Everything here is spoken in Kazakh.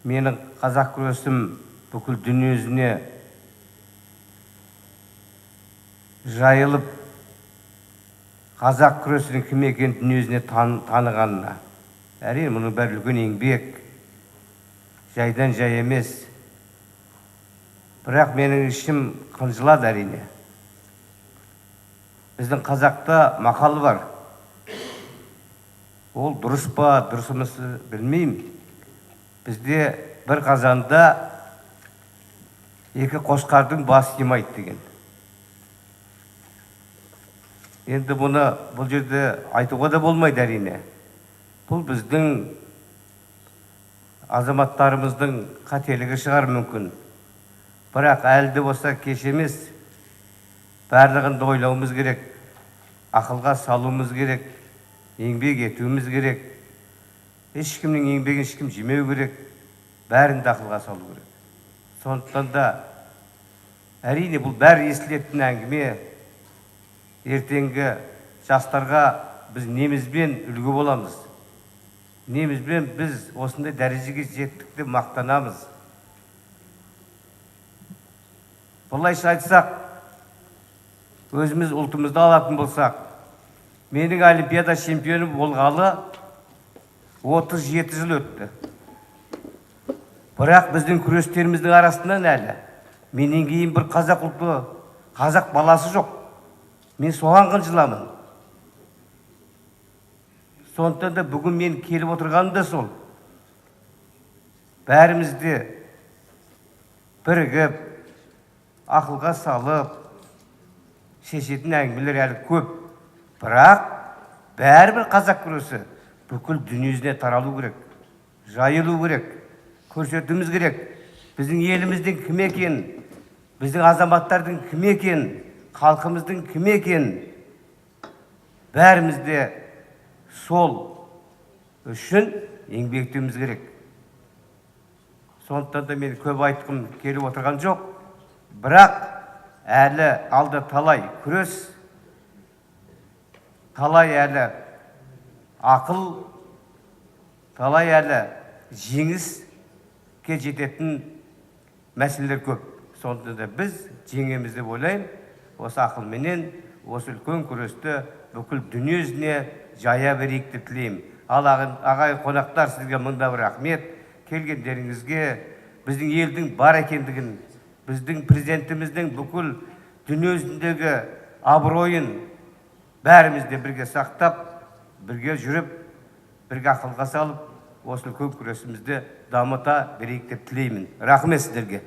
Менің қазақ күресім бүкіл дүниежүзіне жайылып, қазақ күресінің кім екенін дүниежүзіне танығанына. Әрине, мұның бәрі үлкен еңбек, жайдан жай емес. Бірақ менің ішім қынжылады әрине. Біздің қазақта мақал бар. Ол дұрыс па, дұрыс емес білмеймін. Бізде бір қазанда екі қошқардың басы сыймайды деген. Енді бұны бұл жерде айтуға да болмайды әрине. Бұл біздің азаматтарымыздың қателігі шығар мүмкін. Бірақ әлі де болса кеш емес. Барлығын да ойлауымыз керек, ақылға салуымыз керек, еңбек етуіміз керек. Ешкімнің еңбегін ешкім жемеу керек, бәрін де ақылға салу керек. Сондықтан да әрине бұл бәрі естілетін әңгіме. Ертеңгі жастарға біз немізбен үлгі боламыз, немізбен біз осындай дәрежеге жеттік деп мақтанамыз. Былайша айтсақ, өзіміз ұлтымызды алатын болсақ, менің олимпиада чемпионы болғалы 37 жыл өтті. Бірақ біздің күрестеріміздің арасынан әлі менен кейін бір қазақ ұлты, қазақ баласы жоқ. Мен соған қынжыламын. Сондықтан да бүгін мен келіп отырғаным да сол. Бәріміз де бірігіп, ақылға салып, шешетін әңгімелер әлі көп. Бірақ бәрібір қазақ күресі бүкіл дүниежүзіне таралу керек, жайылу керек, көрсетуіміз керек. Біздің еліміздің кім екенін, біздің азаматтардың кім екенін, халқымыздың кім екенін бәріміз де сол үшін еңбек етуіміз керек. Сондықтан да мен көп айтқым келіп отырған жоқ. Бірақ әлі алда талай күрес, талай әлі ақыл, талай әлі жеңіске жететін мәселелер көп. Сондықтан да біз жеңеміз деп ойлаймын. Осы ақылменен осы үлкен күресті бүкіл дүниежүзіне жая берейік деп тілеймін. Ал ағайын қонақтар, сізге мыңда бір рахмет. Келгендеріңізге, біздің елдің бар екендігін, біздің президентіміздің бүкіл дүниежүзіндегі абыройын бәріміз де бірге сақтап, бірге жүріп, бірге ақылға салып, осы үлкен күресімізді дамыта берейік деп тілеймін. Рахмет сіздерге.